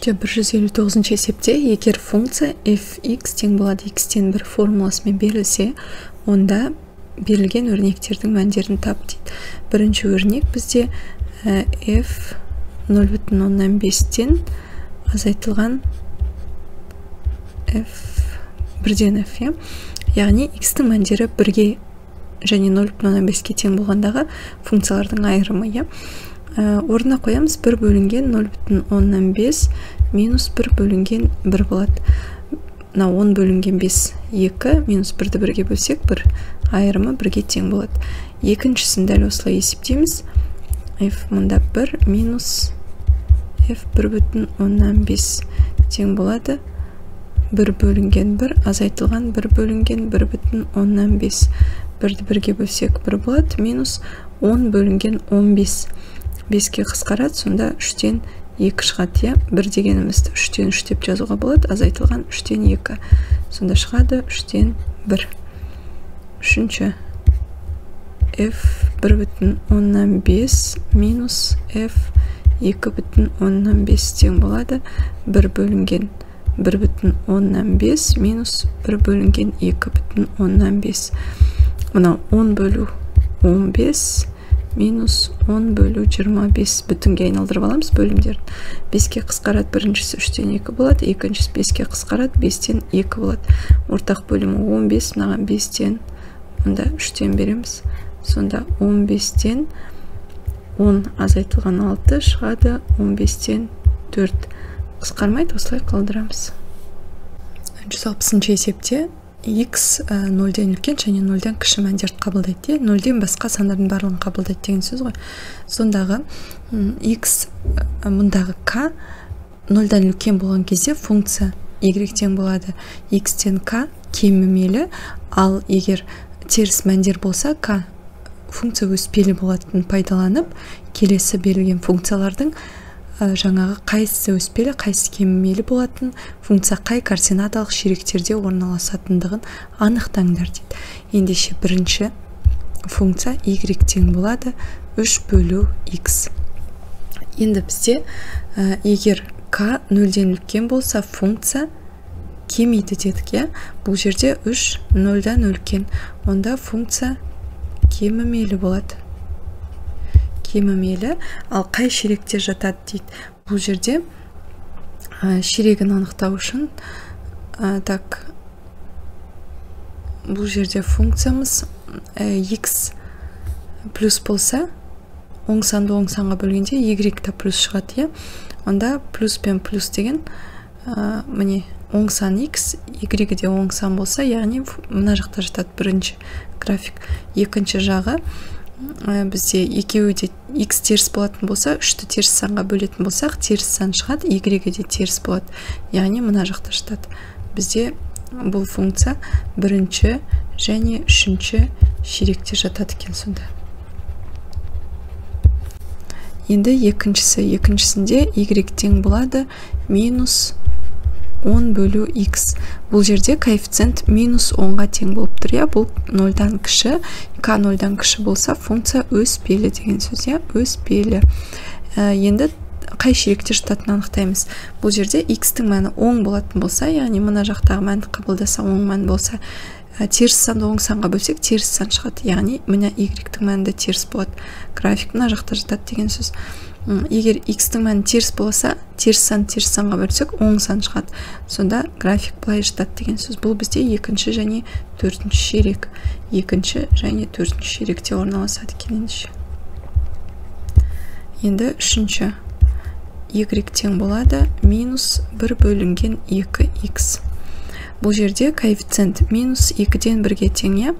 3-159 есепте егер функция fx тең болады x-тен 1 формуласымен берілсе, онда берілген өрнектердің мәндерін тап дейді. Бірінші өрнек бізде f 0,5-тен азайтылған f 1-ден f, яғни x-тің мәндері 1-ге және 0,5-ке тең болғандағы функциялардың айырымы. Орнына қоямыз 1 бөлінген 0,5 минус 1 бөлінген 1 болады. Мына 10 бөлінген 5 2 минус 1-ді 1-ге бөлсек 1, айырымы 1-ге тең болады. Екіншісін дәл осылай есептейміз. F мында 1 минус f 1,5 тең болады. 1 бөлінген 1 азайтылған 1 бөлінген 1,5. 1-ді 1-ге бөлсек 1 болады, минус 10 бөлінген 15. 5-ке қысқарады, сонда 3-тен 2 шығады. 1 дегенімізді 3-тен 3 деп жазуға болады, азайтылған 3-тен 2. Сонда шығады 3-тен 1. Үшінші, f 1,5 минус f 2,5 тең болады. 1 бөлінген 1,5 минус 1 бөлінген 2,5. Мынау 10 бөлу 15 минус 10 бөлу 25, бүтінге айналдырып аламыз бөлімдерін. 5-ке қысқарады, біріншісі 3-тен 2 болады, екіншісі 5-ке қысқарады, 5-тен 2 болады. Ортақ бөлімі 15, мынаған 5-тен, мұнда 3-тен береміз. Сонда 15-тен 10 азайтылған 6 шығады, 15-тен 4. Қысқармайды, осылай қалдырамыз. 160 есепте x 0-ден үлкен және 0-ден кіші мәндерді қабылдайды. 0-ден басқа сандардың барлығын қабылдайды деген сөз ғой. Сондағы x мұндағы k 0-дан үлкен болған кезде функция y тең болады x-тен k кемімелі, ал егер теріс мәндер болса k функция өспелі болатынын пайдаланып, келесі берілген функциялардың жаңағы қайсысы өспелі, қайсысы кемімелі болатын, функция қай координаталық ширектерде орналасатындығын анықтаңдар дейді. Ендеше бірінші функция y тең болады 3 бөлу x. Енді бізде егер k 0-ден үлкен болса функция кемиді дедік, иә? Бұл жерде 3 0-дан үлкен, онда функция кемімелі болады. Кемімелі, ал қай ширекте жатады дейді. Бұл жерде ширегін анықтау үшін так, бұл жерде функциямыз x плюс болса, оң санды оң санға бөлгенде y та плюс шығады, иә? Онда плюс пен плюс деген міне оң сан x, y де оң сан болса, яғни мына жақта жатады бірінші график. Екінші жағы бізде екеуі де x теріс болатын болса, 3-ті теріс санға бөлетін болсақ, теріс сан шығады, y де теріс болады. Яғни мына жақта жатады. Бізде бұл функция бірінші және үшінші ширекте жатады екен сонда. Енді екіншісі, екіншісінде y тең болады минус 10 бөлу x. Бұл жерде коэффициент минус 10-ға тең болып тұр, иә? Бұл 0-дан кіші, k 0-дан кіші болса, функция өспелі деген сөз, иә? Өспелі. Енді қай ширекте жататынын анықтаймыз. Бұл жерде x-тің мәні 10 болатын болса, яғни мына жақтағы мәнді қабылдаса 10 мән болса, теріс санды оң санға бөлсек, теріс сан шығады. Яғни мына y-тің мәні де теріс болады. График мына жақта жатады деген сөз. Егер x-тің мәні теріс болса, теріс сан теріс санға бөлсек, оң сан шығады. Сонда график былай жатады деген сөз. Бұл бізде екінші және төртінші ширек. Екінші және төртінші ширекте орналасады екен ендеше. Енді үшінші y тең болады минус 1 бөлінген 2x. Бұл жерде коэффициент минус 2-ден 1-ге тең, иә?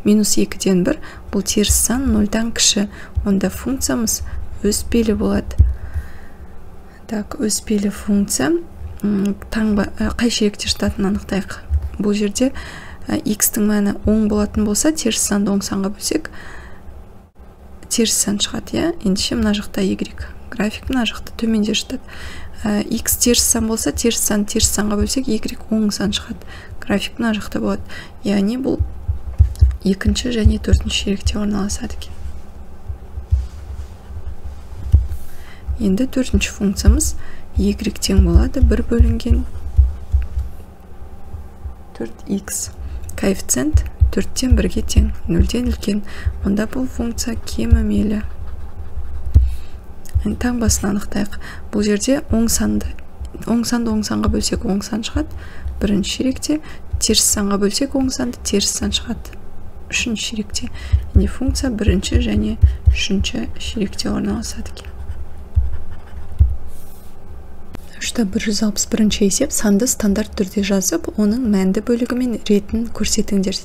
Минус 2-ден 1, бұл теріс сан 0-дан кіші. Онда функциямыз өспелі болады. Так, өспелі функция таңба қай ширекте жататынын анықтайық. Бұл жерде x-тің мәні оң болатын болса, теріс санды оң санға бөлсек, теріс сан шығады, иә? Ендеше мына жақта y график мына жақта төменде жатады. X теріс сан болса, теріс сан теріс санға бөлсек, y оң сан шығады. График мына жақта болады. Яғни бұл екінші және төртінші ширекте орналасады екен. Енді төртінші функциямыз Y тең болады 1 бөлінген 4x. Коэффициент 4-тен 1-ге тең, 0-ден үлкен. Онда бұл функция кемімелі. Енді таңбасын анықтайық. Бұл жерде оң санды оң санға бөлсек оң сан шығады. Бірінші ширекте теріс санға бөлсек оң санды теріс сан шығады. Үшінші ширекте. Яғни функция бірінші және үшінші ширекте орналасады екен. 3-161 есеп. Санды стандарт түрде жазып, оның мәнді бөлігі мен ретін көрсетіңдер.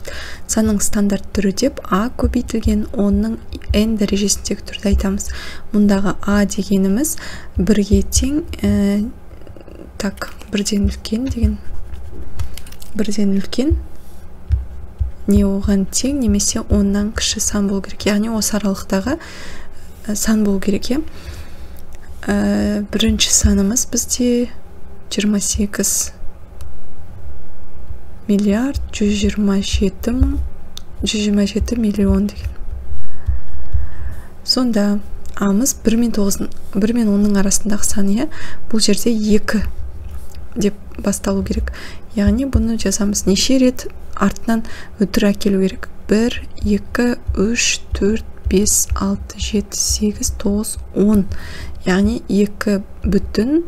Санның стандарт түрі деп а көбейтілген 10-ның n дәрежесіндегі түрді айтамыз. Мұндағы а дегеніміз 1-ге тең, так, 1-ден үлкен деген, 1-ден үлкен, не оған тең, немесе 10-нан кіші сан болу керек. Яғни осы аралықтағы сан болу керек, иә. Бірінші санымыз бізде 28 миллиард 127 127 миллион деген. Сонда амыз 1 мен 10-ның арасындағы сан, иә. Бұл жерде 2 деп басталу керек. Яғни бұны жазамыз. Неше рет артынан үтір әкелу керек? 1, 2, 3, 4, 5, 6, 7, 8, 9, 10. Яғни 2 бүтін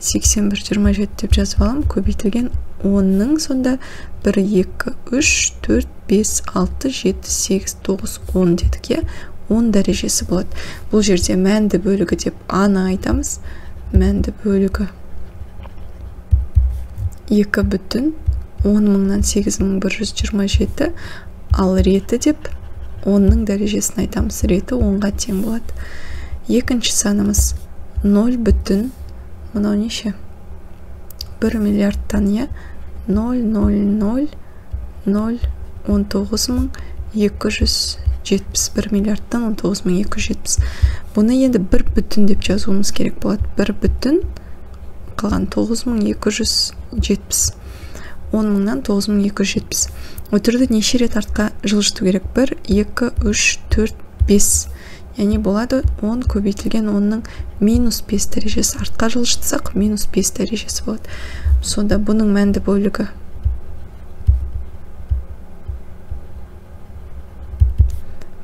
81 27 деп жазып аламын. Көбейтілген 10-ның сонда 1, 2, 3, 4, 5, 6, 7, 8, 9, 10 дедік, иә. 10 дәрежесі болады. Бұл жерде мәнді бөлігі деп А-ны айтамыз. Мәнді бөлігі 2 бүтін 10 мыңнан 8127, ал реті деп 10-ның дәрежесін айтамыз. Реті 10-ға тең болады. Екінші санымыз 0 бүтін, мынау неше? 1 миллиардтан, иә? 0, 0, 0, 0, 19 271 миллиардтан 19 270. Бұны енді 1 бүтін деп жазуымыз керек болады. 1 бүтін қалған 9270. 10 мыңнан 9270. Өтірді неше рет артқа жылжыту керек? 1, 2, 3, 4, 5. Яғни болады 10 көбейтілген 10-ның минус 5 дәрежесі. Артқа жылжытсақ минус 5 дәрежесі болады. Сонда бұның мәнді бөлігі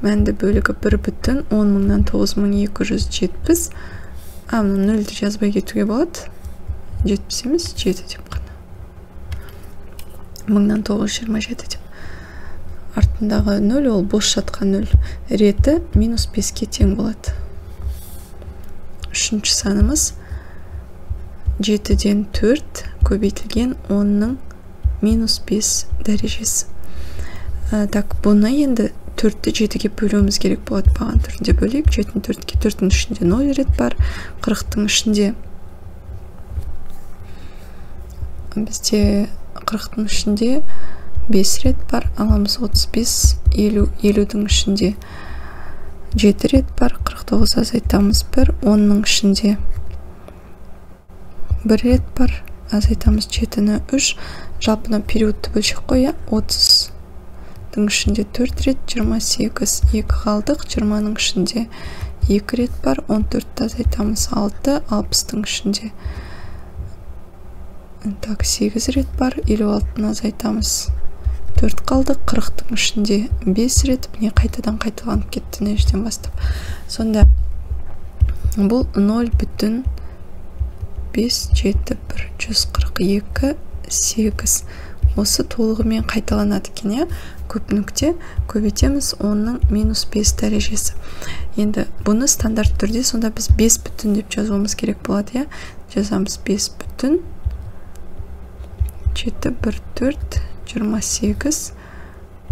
1 бүтін 10 мыңнан 9270. А, мына 0-ді жазбай кетуге болады. 70 емес, 7 деп қана. Мыңнан 927 деп. Артындағы 0 ол бос жатқан 0. Реті минус 5-ке тең болады. Үшінші санымыз 7-ден 4 көбейтілген 10-ның минус 5 дәрежесі. Так, бұны енді 4-ті 7-ге бөлуіміз керек болады. Баған түрінде бөлейік. 7-ні 4-ке, 4-дің ішінде 0 рет бар. 40-тың ішінде бізде 40-тың ішінде 5 рет бар. Аламыз 35, 50, 50-дің ішінде 7 рет бар. 49 азайтамыз 1, 10-ның ішінде 1 рет бар. Азайтамыз 7-ні 3. Жалпы мына периодты бөлшек қой, 30-тың ішінде 4 рет, 28, 2 қалдық. 20-ның ішінде 2 рет бар. 14-ті азайтамыз 6, 60-тың ішінде так 8 рет бар. 56-ны азайтамыз 4 қалдық. 40-тың ішінде 5 рет. Міне қайтадан қайталанып кетті мына жерден бастап. Сонда бұл 0 бүтін 5 7 1 142 8. Осы толығымен қайталанады екен, иә. Көп нүкте көбейтеміз 10-ның минус 5 дәрежесі. Енді бұны стандарт түрде сонда біз 5 бүтін деп жазуымыз керек болады, иә. Жазамыз 5 бүтін 7 1 4 28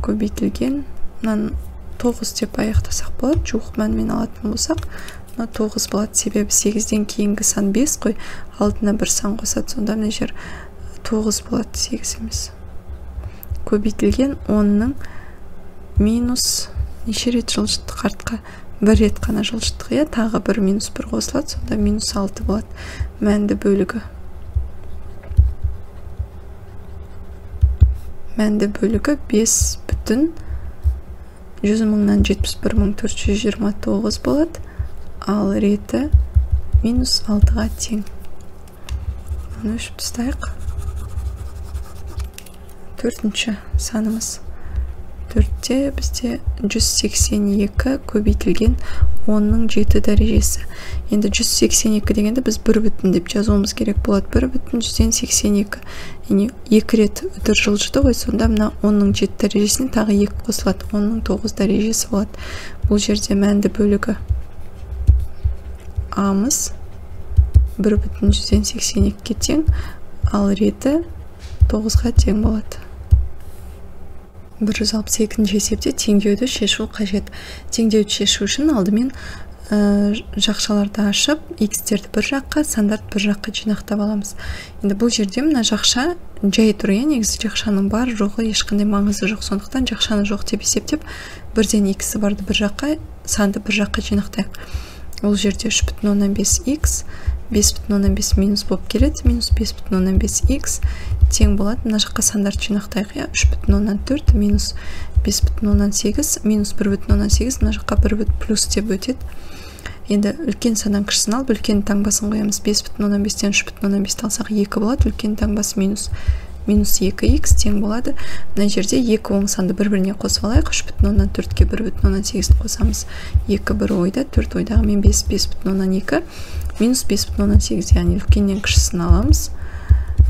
көбейтілген мынаны 9 деп аяқтасақ болады. Жуық мәнмен алатын болсақ, мына 9 болады. Себебі 8-ден кейінгі сан 5 қой, алдына бір сан қосады. Сонда мына жер 9 болады, 8 емес. Көбейтілген 10-ның минус неше рет жылжыттық артқа? 1 рет қана жылжыттық, иә. Тағы бір минус 1 қосылады, сонда минус 6 болады мәнді бөлігі. Мәнді бөлігі 5 бүтін 100 мыңнан 71 429 болады, ал реті минус 6-ға тең. Оны өшіп тастайық. Төртінші санымыз. 4-те бізде 182 көбейтілген 10-ның 7 дәрежесі. Енді 182 дегенді біз 1 бүтін деп жазуымыз керек болады. 1,82. Яғни 2 рет үтір жылжыды ғой, сонда мына 10-ның 7 дәрежесіне тағы 2 қосылады. 10-ның 9 дәрежесі болады. Бұл жерде мәнді бөлігі А-мыз 1,82-ге тең, ал реті 9-ға тең болады. 162-ші есепте теңдеуді шешу қажет. Теңдеуді шешу үшін алдымен жақшаларды ашып, x-терді бір жаққа, сандарды бір жаққа жинақтап аламыз. Енді бұл жерде мына жақша жай тұр, негізі жақшаның бар жоғы ешқандай маңызы жоқ. Сондықтан жақшаны жоқ деп есептеп, бірден x-і барды бір жаққа, санды бір жаққа жинақтайық. Ол жерде 3,5x, 5,5 минус болып келеді, минус 5,5x тең болады. Мына жаққа сандарды жинақтайық, 3,4 минус 5,8 минус 1,8, мына жаққа 1 плюс деп өтеді. Енді үлкен саннан кішісін алып, үлкен таңбасын қоямыз. 5,5-тен 3,5-ті алсақ 2 болады, үлкен таңбасы минус. Минус 2х тең болады. Мына жерде екі оң санды бір-біріне қосып алайық. 3,4-ке 1,8-ті қосамыз. 2 бір ойда, 4 ойдағымен 5, 5,2 минус 5,8, яғни үлкеннен кішісін аламыз.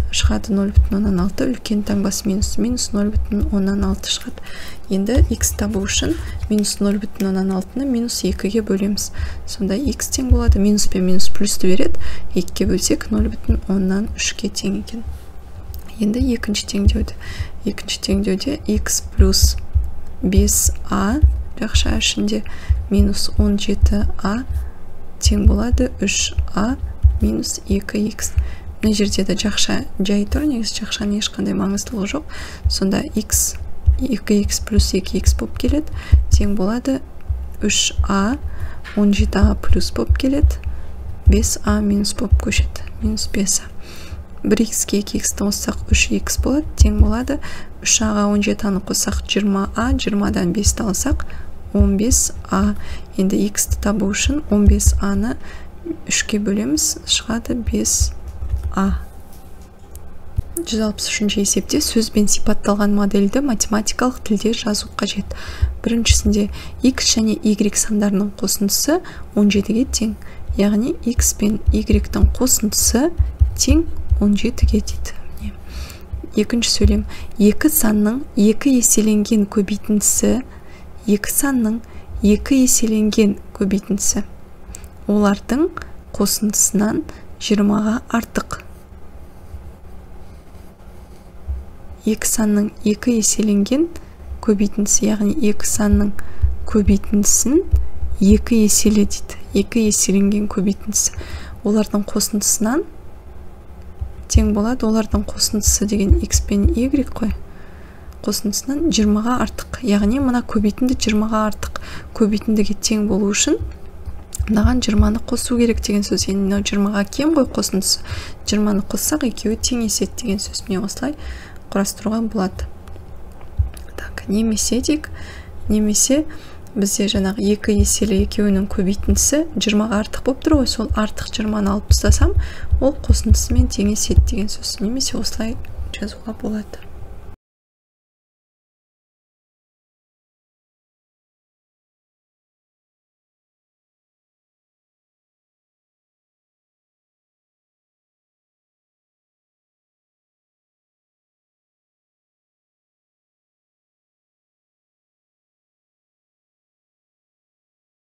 Шығады 0,6, үлкен таңбасы минус, минус 0,6 шығады. Енді x табу үшін минус 0,6-ны минус 2-ге бөлеміз. Сонда x тең болады, минус пен минус плюсті береді. 2-ге бөлсек 0,3-ге тең екен. Енді екінші теңдеуді. Екінші теңдеуде x плюс 5a жақша ішінде минус 17a тең болады 3a минус 2x. Мына жерде де жақша жай тұр, негізі жақшаның ешқандай маңыздылығы жоқ. Сонда x 2x плюс 2x болып келеді, тең болады 3a 17a плюс болып келеді, 5a минус болып көшеді, минус 5a. 1x-ке 2x-ті қоссақ 3x болады, тең болады 3a-ға 17-аны қоссақ 20a, 20-дан 5-ті алсақ 15a. Енді x-ті табу үшін 15a-ны 3-ке бөлеміз, шығады 5a. 163-ші есепте сөзбен сипатталған модельді математикалық тілде жазу қажет. Біріншісінде x және y сандарының қосындысы 17-ге тең, яғни x пен y-тің қосындысы тең 17-ге дейді. Екінші сөйлем, екі санның екі еселенген көбейтіндісі, екі санның екі еселенген көбейтіндісі олардың қосындысынан 20-ға артық. Екі санның екі еселенген көбейтіндісі, яғни екі санның көбейтіндісін екі еселе дейді. Екі еселенген көбейтіндісі олардың қосындысынан тең болады. Олардың қосындысы деген x пен y қой. Қосындысынан 20-ға артық. Яғни мына көбейтінді 20-ға артық. Көбейтіндіге тең болу үшін мынаған 20-ны қосу керек деген сөз. Енді мынау 20-ға кем ғой қосындысы. 20-ны қоссақ екеуі теңеседі деген сөз. Міне осылай құрастыруға болады. Так, немесе дейік, немесе бізде жаңағы екі еселі екеуінің көбейтіндісі 20-ға артық болып тұр ғой, сол артық 20-ны алып тастасам, ол қосындысымен теңеседі деген сөз. Немесе осылай жазуға болады.